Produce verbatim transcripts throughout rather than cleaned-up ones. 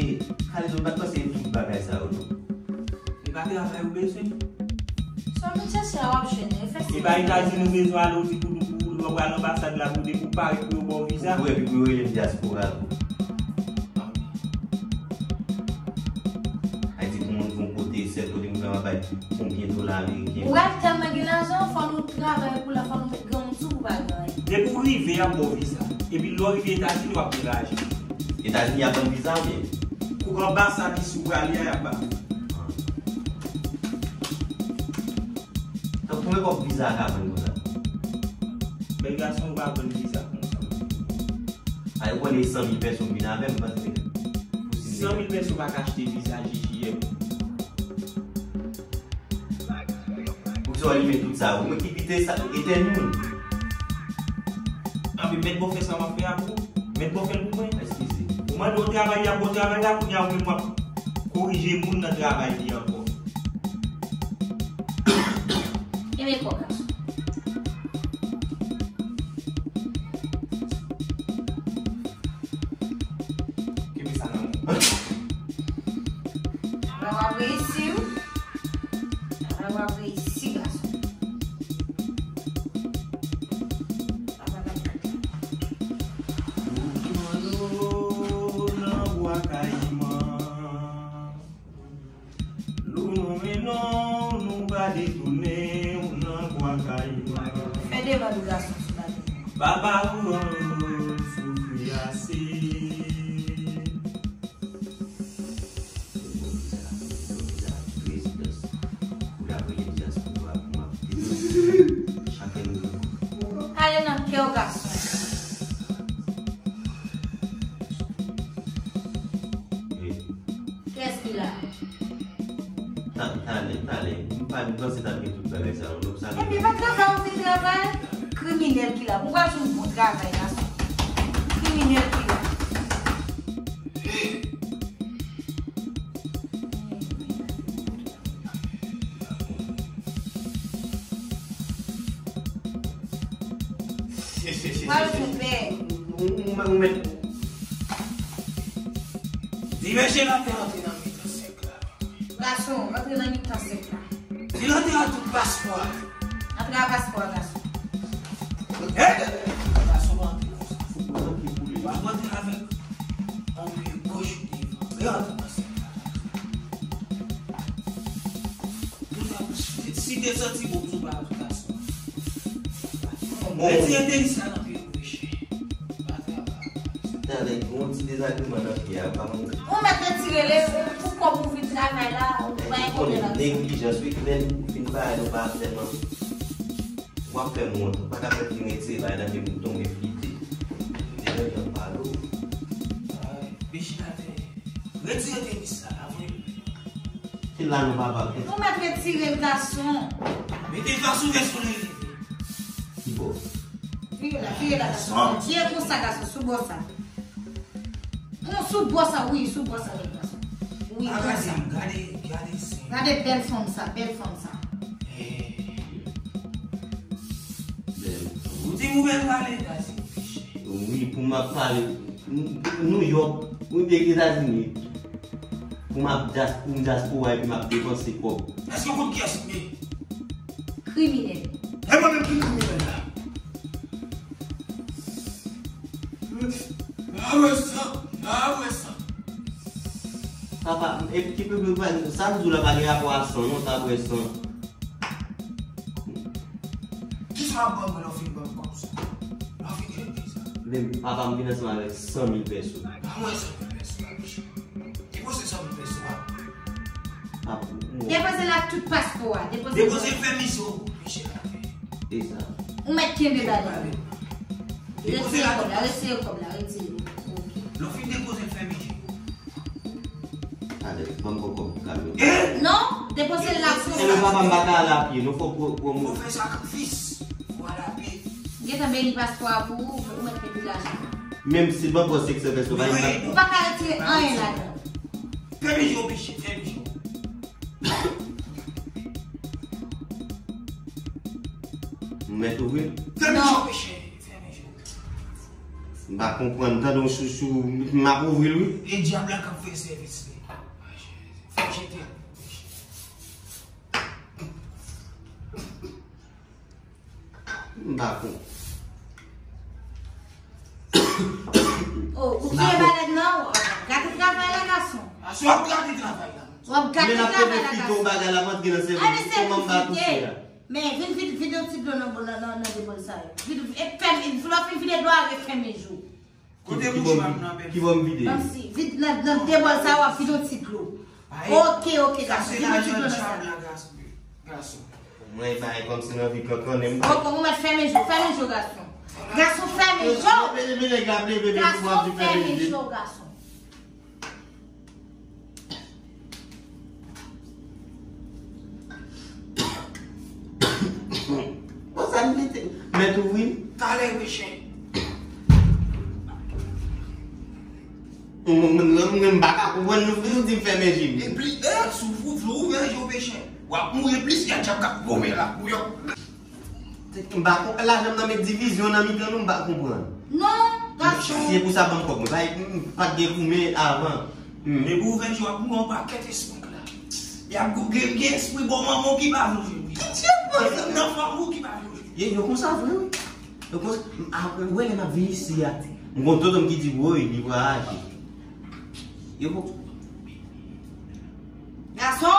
E, Kalezo, m pa t panse tout bagay sa yo, non. E pa travay ou bezwen? Sa w vin chèche a w ap jwenn li. E pa Etazini ou bezwen ale, ou di pou, pou, pou lè w pral anbasad la pou de pou parèt pou yo ba w viza. Ou epi pou yo rele m dyaspora tou. Ayiti pou moun pou yon kote, sèl kote moun ka bay konbyen dola ameriken. Ou pral tèlman gen lajan, fò nou travay pou la, fò nou met granmoun sou pou pa gen anyen. Depi w rive, y ap ba w viza. Epi lè w rive Etazini, w ap gen lajan. Etazini ap ban viza oubyen? Kou anbasad isi ou prale a, y ap ba w. Tank konbyen kòb viza a ka vann konsa? Bèl gason, ou pa vann viza konsa. A, yo konnen san mil pèso vin avè m, paske pou si san mil pèso pa ka achte viza J J M. Poukisa w limen tout sa? Ou mwen ki kite sa etèn moun. Anpi mèt bò fè sa m ap fè a pou ou. Mèt bò fè l pou mwen. Eskize. Ou mande yon travay, y ap ba w travay la, kounye a ou menm w ap korije moun nan travay li ankò. Kenbe kò gason. Kenbe sa nan men w. Alò w ap reyisi wi. Alò w ap reyisi gason. Papa t ap gade. Nan bwa kayiman. Lou nou men non, nou pa detounen w nan bwa kayiman. Fè demann gason sou la. Papa ou an soufri ase. Ale nan kè w gason. Kiyès ki la? Talè, talè. M pa, m panse t ap gen tout bagay sa yo. Lòt sa. Ebyen pa travay, ou vin travay. Kriminèl ki la. Mwen pral jwenn bon travay la. Kriminèl ki la. Pral jwenn pè. Ou, ou, ou mèt. Di mesye la te rantre nan mitan sèk la. Gason, antre nan mitan sèk la. Di l antre ak tout paspò a. Antre ak paspò a, gason. Gason pa antre konsa. Fòk mwen antre pou li. Fòk mwen antre avèk yon pye goch devan. Re antre nan sèk la. Si te santi bon sou pa tout gason. Retire tenis la nan pye w, mesye. Talè, gen yon ti dezagreman nan pye a, pa konn. Ou mèt retire l, pou kòb ou vin travay la, ou pa gen pwoblèm ak sa. Neglijans, wi, lè n fin bagay nou pa sèlman. W ap fè m wont, ou pa ka fè vin retire bagay nan pye m tonbe flite. Devan yon palo. Ay, bichi atè. Retire tenis la, la, mwen. Se la non papa. Nou mèt retire l gason. Mete gason vès sou li. Ki bò? Vire la, vire la gason. Byen konsa gason, sou bò sa. Bon, sou bò sa, wi, sou bò sa, wi, gason. Wi, konsa. Gade, gade, gade, gade bèl fanm sa, bèl fanm sa. Ou di ou bèl pale, gason. Wi, pou m ap pale. Nouyòk, ou te Etazini. Pou m ap dyaspora epi m ap depanse kòb. Èske w konn kiyès m ye? Kriminèl. E mwen menm ki kriminèl la. Papa, epi ki pepe sa m di w la pa gen rapò a san non, ta bwè san. Kisa w ap ban mwen lè w fin ban m kòb sa? Lè w fin jwenn viza? Men papa m vin ansanm avèk san mil pèso. Ban mwen san mil pèso la, mesye. Depoze san mil pèso a. Depoze l ak tout paspò a. Depoze l fè mizo, mesye la. E sa. Ou mèt kenbe bagay. Retire kòb la, retire kòb la, retire. Lè w fin depoze l fè mizo. Alèz, ban m pran kòb pou kamyon. Non, depoze l la. Se le papa m pa ka al apye, non, fòk pran, pran moto. Fò fè sakrifis. Fò al apye. Gentan beni paspò a pou ou, ou mèt mete lajan. Menm si ban pran senk san pèso, pa gen. Ou pa ka retire anyen ladan. Fè mizo, biche, fè mizo. M mèt ouvri l? Fè mizo, biche, fè mizo. M Pa konprann, tande yon chouchou, m ap ouvri l wi. E dyab la k ap fè sèvis li. Fè jete. M pa konn. Oh, ou tiye balèn nan, w ap gate travay la, gason. Aswè w ap gate travay la. W ap gate travay la, gason. Men n ap fè fito bagay la, m antre nan sèvis. Kòman m pa touche a? Men vin vide, vide yon ti dlo nan, nan, nan, nan de bòl sa yo. Vide, e fèmen, lè w fin vide dlo a, refèmen je w. Kote mouche m ap nan bèl. Ki bò m vide? Kòmsi, vide nan, nan de bòl sa yo, w ap vide yon ti dlo. Ay, ok, ok, sa gason, se vide yon ti lajan dlo nan dyab sa la, gason. Gason. Mwen bay kòmsi nan vi kankannen m. Ok, ou mèt fèmen je w, fèmen je w, gason. Gason, fèmen je w. Mwen, mwen, mwen, nèg la ap leve depi w ap di fèmen je w, gason. Bon, sa m mete. Mèt ouvri. Talè, mesye. Mwen, mwen, mwen, mwen pa ka konprann nou, nou di m fèmen je m. E plis, e, si w ouvè je w, mesye, w ap mouri plis, gen dyab k ap vomè la. M pa konprann, lajan m nan met divizyon nan mitan nou, m pa konprann. Non, gason. Se pou sa ban m kòb mwen. Pa, m pa t gen goumen avan. Hmm. Depi w ouvè je w ap mouri yon pakèt espri la. Y ap gen, gen espri bò manman w ki pa vle w jwenn. Ki dyab, nan fanmi w ki pa vle w jwenn. Ye, yo konsa vre, wi. Yo konsa, apre, wè lè m ap vin isi a, m gon tonton m ki di, woy, li vwayaje. Yo pou Gason,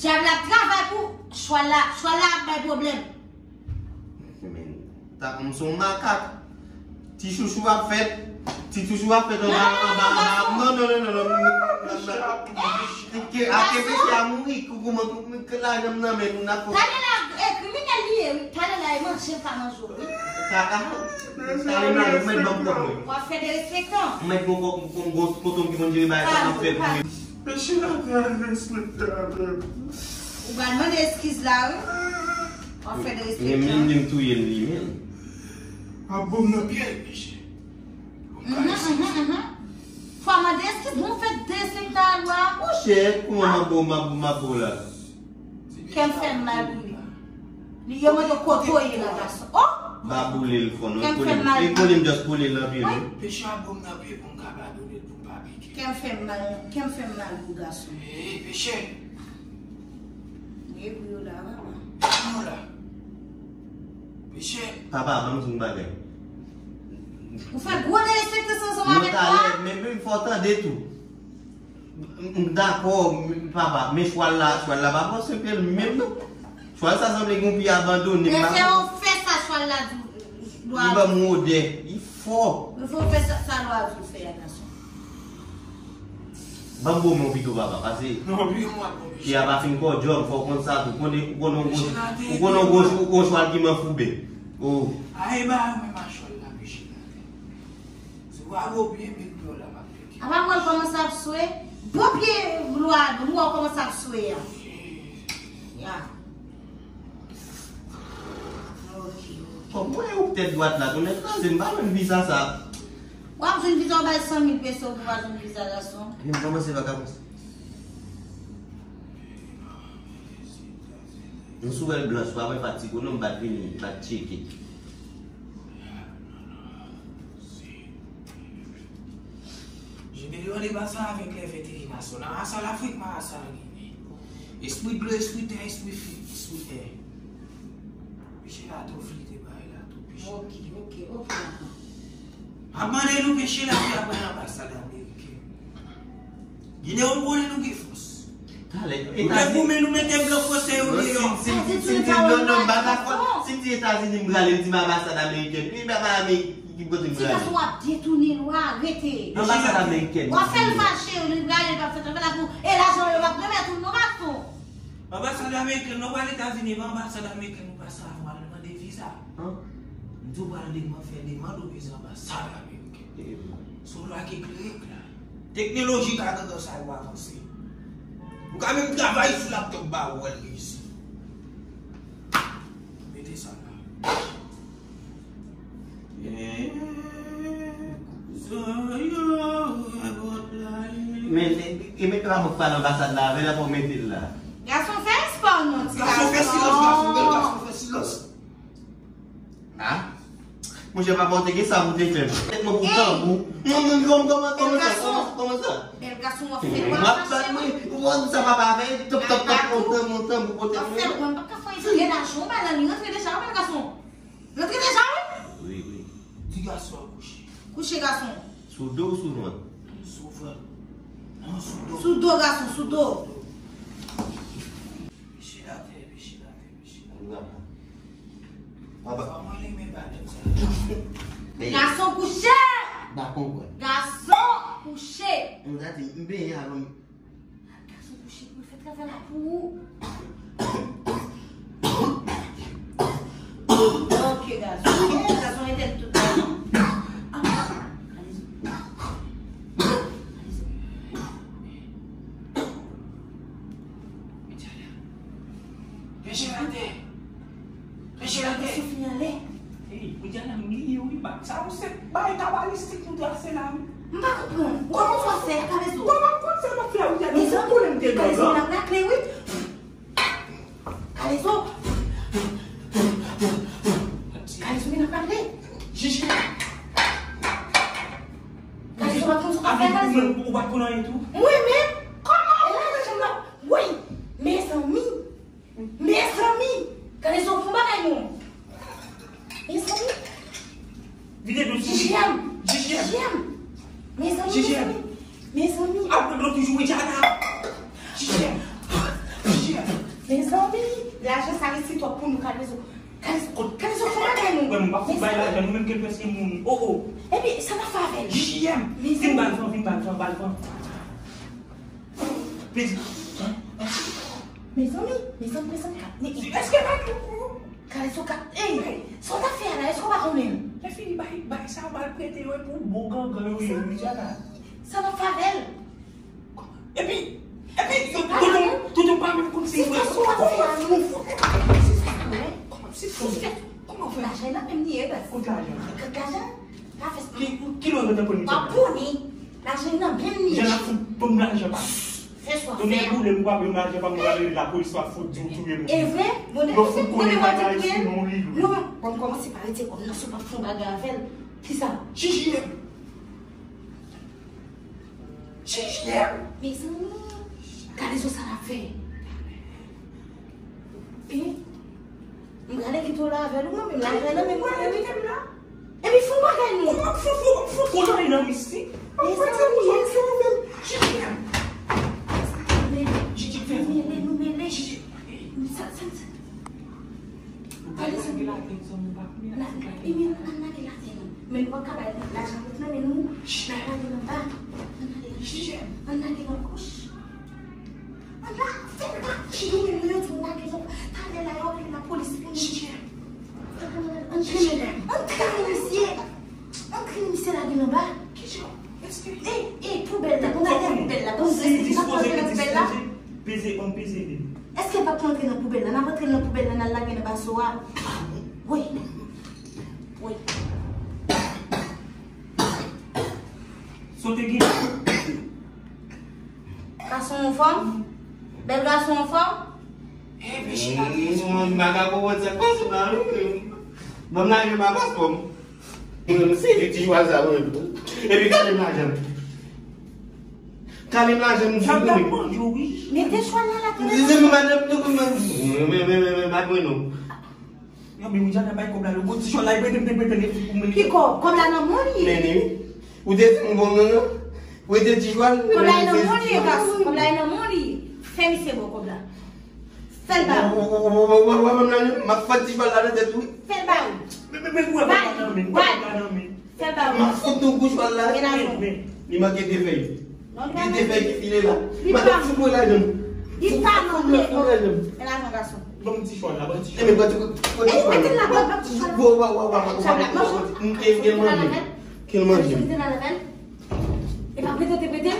dyab la ap travay pou chwal la, chwal la ap bay pwoblèm. Men, ta konn se yon makak. Ti chouchou ap fèt, ti chouchou ap fèt anba, anba, anba. Non, non, non, non, non. Ke, a, ke mesye a mouri, kou, kouman, kou, ke lajan m nan men nou, n ap Talè la, e kriminèl li ye, wi. Talè la, e manje l ka manje w, wi. Kaka. Talè m la, ou mèt ban m kòb mwen. W ap fè derespektan. Ou mèt gon kòb, gon, gon, gon tonton ki konn jere bagay sa, m ap fè pou li. Mesye la te al respekte avè m. Ou pral mande eskiz la, wi. W ap fè derespektan. Men, men, men touye l, li, men. W ap bon nan pye l, mesye. Mhm, mhm, mhm. Fò mande eskiz, bon fè derespektan a lwa. Monchè, kouman m ap bon, m ap, m ap bon la? Kè m fè m mal pou li. Li yo mande kote w ye la, gason. Oh! M pa boule l fò, non. Kè m fè m mal. E kole m, just kole l nan pye, non. Peche a bon nan pye pou m ka padone l, pou m pa pike. Kè m fè m mal, kè m fè m mal pou gason. Hey, peche. Ye pou yo la, papa. Yo la. Peche. Papa, ban m di w yon bagay. Ou fè gwo derespektan ansanm avèk mwen. Non, talè, men, men fò w tande tou. M, m dakò, m, papa, men chwal la, chwal la pa pran swen pye l menm non. Chwal sa sanble gen yon pye abandone, m pa konprann. Fè w fè sa chwal la di w, li ban m yon odè, li fò. Men fè w fè sa, sa lwa di w fè a, gason. Ban m bon men w pito, papa, pase. Non, pye mwen ap bon, mesye. Pye a pa fin kòdjòm, fò w konn sa tou. Konnen, ou konnen yon gwo, ou konnen yon gwo, yon gwo chwal ki manfouben. Oh. Ay, ba, men ma chwal la, mesye. Se pa gwo pye, men gwo la, m ap pike. Apa mwen kòmanse ap swe? Bon pye lwa, mwen kòmanse ap swe a. Ya. Ok, ok. Bon, mwen ou tèt dwat la, tounen kraze, m pa jwenn vi sa sa. W ap jwenn vi sa, w bay san mil peso pou w pa jwenn vi sa, gason. Epi m kòmanse vakabons. Nou sou wè l blanch, pa wè fatig ou non, m pa t vini, m pa t tcheke. Jimmy Leone pase avèk lè vèt e nasyonal. Marasa Lafrik, marasa Lagine. Espri dlo, espri tè, espri fi, espri tè. Mesye la tou flite bagay la tou, mesye. Ok, ok, ok. M ap mande nou, mesye la, ki apre anbasad ameriken. Ginen, ou konnen nou gen fòs. Talè, nou te goumen, nou mete blan fransè yo deyò. Si, si, si, si, non, non, m pa dakò. Si m di Etazini, m prale, m di m anbasad amerikèn. Wi, m pa Amerik, ki kote m prale? Ti gason w ap detounen lwa, rete. Anbasad amerikèn. W ap fè l fache, li prale, li p ap fè travay la pou, e lajan yo p ap remèt ou non, gason. Anbasad amerikèn, non, w al Etazini, e pa anbasad amerikèn ou pase a, w al mande viza. An? M di w pral demann, fè demann ou viza anbasad amerikèn. Se yon lwa ki klere klè. Teknoloji ka gangan sa yo avanse. Ou ka menm travay sou laptop ba ou wè l reyisi. Mete sa la. Men, e, e, men pa mwen k pale anbasad la avè l, apre w mete l la. Gason, fè espò non, ti gason. Gason, fè silans, gason, bèl gason, fè silans. Ah? M Monchè, papa, w te gen sa pou te fè m. Tèt mwen pou tanbou. Mwen, mwen, kòman, kòman, kòman sa? Kòman, kòman sa? Bèl gason, w ap fè kwa, m ap bat mwen. Ou konn sa papa fè? Tòp, tòp, tòp, montan, montan, pou pote mwen. W ap fè kwa, m pa ka fè yon ti relajyon, ba nan li rantre deja, bèl gason. Rantre deja, wi. Wi, wi. Di gason an kouche. Kouche gason. Sou do ou sou vant? Sou vant. Non, sou do. Sou do, gason, sou do. Piche atè, piche atè, piche atè. Papa. Papa, mwen renmen bagay sa. Gason kouche! M pa konprann. Gason kouche! M ta di, m benyen avan m Gason kouche pou l fè travay la pou ou. Ok, gason. Gason, etèn tout. Anba. Kalezo. Kalezo. Peche l atè. Peche l atè. Kalezo fini anlè. Ey, ou di a la m bliye wi, ba, sa yon sèt bagay kabalistik nou trase la wi. M pa konprann. Kòman w fè a, Kalezo? Kòman, kòman sa m ap fè a wi, Kalezo? Mezanmi, Kalezo, m ap rakle wi. Kalezo. Kalezo, m ap rakle. Jije. Kalezo, m ap konn sa w ap fè, Kalezo. Ou pa konn anyen tou? Mwen menm? Kòman ou konn anyen? Wi, mezanmi. Mezanmi! Kalezo, fè yon bagay non! Mezanmi! Vide dous wi. Jijiyèm! Jijiyèm! Jijiyèm! Mezanmi, mezanmi! Mezanmi! Apre lòt jou, wi, Jana! Jijiyèm! Jijiyèm! Mezanmi! Lajan sa resi twòp pou nou, Kalezo. Kalezo, Kalezo, fè yon bagay non! Mwen, m pa fout bay lajan, nou menm ke l prèske mouri. Oh, oh! Epi, sa n ap fè avè l? Jijiyèm! Mezanmi! Vin ba l van, vin ba l van, ba l van. Plis. Mezanmi, mezanmi, mezanmi, kat. Èske pa nou? Kalezo, kat. Ey, sa w t ap fè a la, èske w pa konnen l? Lè fini bay, bay sa, w al prete yo, epi w bon gangan yo ye, wi, Jana. Sa n ap fè avè l? Epi, epi, tonton, tonton pa menm konn si vre. Se fason w ap fè a, non. Kòman si, kòman si, kòman si, kòman fè? Lajan nan menm li ye, baz. Kot lajan? Kot lajan? Pa fè sa. Ki, ki lè w te pran li? Pa pran li. Lajan nan menm li. Jan ap fout ban m lajan pa m. Fè swa fè. Tonè boule m, ou pa ban m lajan pa m, mwen rele lapolis, w ap fout di w touye m. E vre? Bon, e vre? Bon, mwen konnen bagay sou non li. Non, bon, kòmanse pa rete kòm nan, si w pa fè yon bagay avè l. Kisa? Jijiyèm. Jijiyèm. Mezanmi. Kalezo sa l ap fè. E? M prale kite w la avè l, ou menm, lajan nan menm li ye, wi. Epi fè yon bagay non. Kòman fè, fè, fè, fè, kòman nan mistik? Mezanmi, mezanmi. Jijiyèm. Mele, nou mele, nou mele. Sa, sa, sa. Kalezo. Lage, lage, ann lage lajan nan. Men nou pa ka bay lajan ret nan men nou. N a lage nan ba. Ann lage nan, ann lage nan kouch. Ann la, fè l pa ki nou menm nou yo di nou lage nan ba. Talè la yo rele lapolis pou nou. Ann trennen, ann trennen misye. Ann trennen misye lage nan ba. Ey, ey, poubèl la. Bon, gade poubèl la. Bon, èske li pa pral nan poubèl la? Peze, on peze de. Èske l pa pral antre nan poubèl la? N ap antre nan poubèl la, n al lage nan baso a. Wi. Wi. Sote gen. Gason anfòm? Bèl gason anfòm? Epi chita. M pa ka konprann sa k pase la, wi. Ban m lage m a paspò m. Mwen, se li ti chwal sa, mwen. Epi kale m lajan. Kale m lajan, m di mwen. Mete chwal la, la. Se, se mwen, madanm, nou konn mwen. Men, men, men, men, men, bat mwen non. Yo, men, ou jan bay kòb la, lo gwo ti chwal la, e pete, pete, pete, pete. Ki kòb? Kòb la nan men w li ye. Men, men, wi. Ou te di m bon, non, non. Ou te di chwal. Kòb la nan men w li ye, gason. Kòb la nan men w li ye. Fè misye bon kòb la. Fè l ba ou. Ou, ou, ou, ou, ou, ou, m ap fè ti chwal la nan tèt ou. Fè l ba ou. Men, men, men, ou wè kòb la nan men, kòb la nan men. Fè l ba ou. M ap fout nou kou chwal la. Gen lajan. Men, men. Li manke de fèy. Li de fèy ki file la. M ap fout mwen lajan. Li pa manke. Fout mwen lajan. Gen lajan, gason. Ban m ti chwal la, ban m ti chwal. Enben, ban ti, ban ti chwal la. Ban m ti chwal la. Wa, wa, wa, wa, wa, wa, wa. M te gen manje. Kel manje? E pa prete te prete?